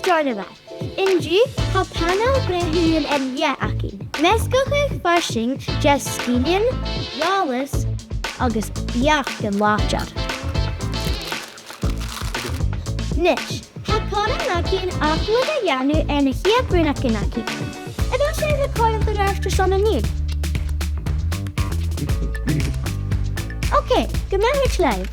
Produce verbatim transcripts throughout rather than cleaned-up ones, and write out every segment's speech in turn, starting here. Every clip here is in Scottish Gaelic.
Steòrnabhaigh. An-diugh, tha paineal breithneachaidh an-diugh againn. Measgachadh farsaing de sgilean, eòlas agus beachdan làidir. Nis, tha cothrom againn agallamh a dhèanamh air na ciad rùnagan againn. A bheil sibh a' coimhead air adhart airson an-diugh? Ok, gu math, a chlann.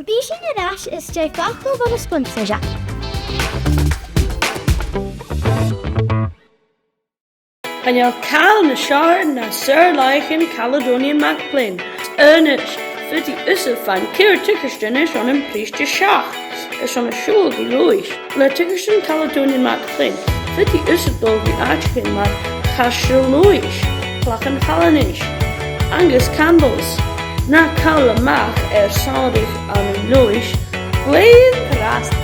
Bidh sinn air ais às dèidh facal bho na sponsairean. Chan eil càil nas fheàrr na saor-làithean Caledonian MacFlynn. A-nis, faodaidh thusa faighinn ceithir tiogaidean airson am prìs de sheachd, airson a' siubhal gu Leòdhas. Le tiogaidean Caledonian MacFlynn, faodaidh thusa dol gu àiteachan mar Caisteal Leòdhais, Clachan Chalanais, agus Campbell's. Na call a-mach air sàmhchair ann an Leòdhas, glè an-dràsta.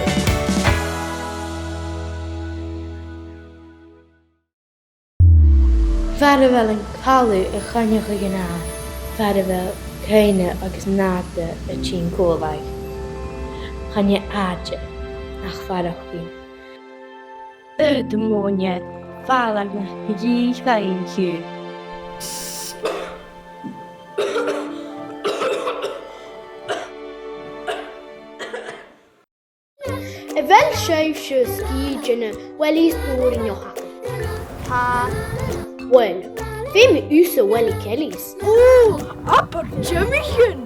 Far a bheil an caladh a' coinneachadh an àite, far a bheil cuimhne agus nàdar a' tighinn còmhla. Chan e àite ach faireachdainn. Air do mhòine, fàileadh na dhreuchd-fhaighinn. A bheil sibhse sgìth de na wellies dòrainneach agaibh? Tha. Uill, feumaidh thusa welly kellies. Ò, abair timcheall!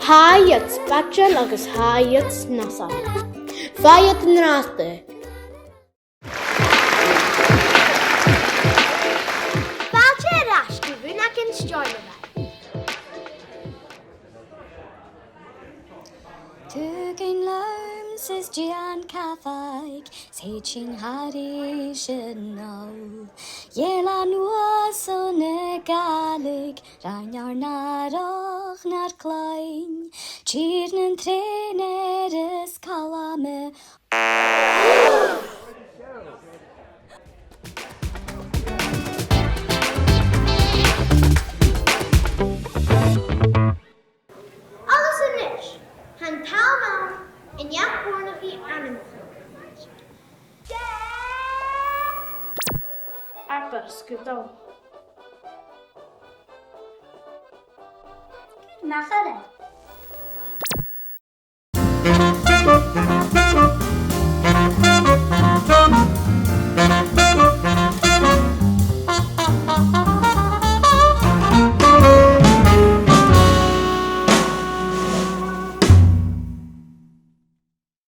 Tha iad spaideil agus tha iad snasail. Faigh iad an-dràsta. Fàilte air ais gu Rùnagan Steòrnabhaigh. Tugainn leum 's dèan cabhaig, 's thèid sinn thairis a-null. Dh'eilean uasal na Gàidhlig, rinn ar n-àrach nar cloinn. Tìr nan trèanairean is calma. Agus a-nis, tha an t-àm ann an neach-bhòrnachaidh ainmeachadh. Abair sgudal. Nach eil.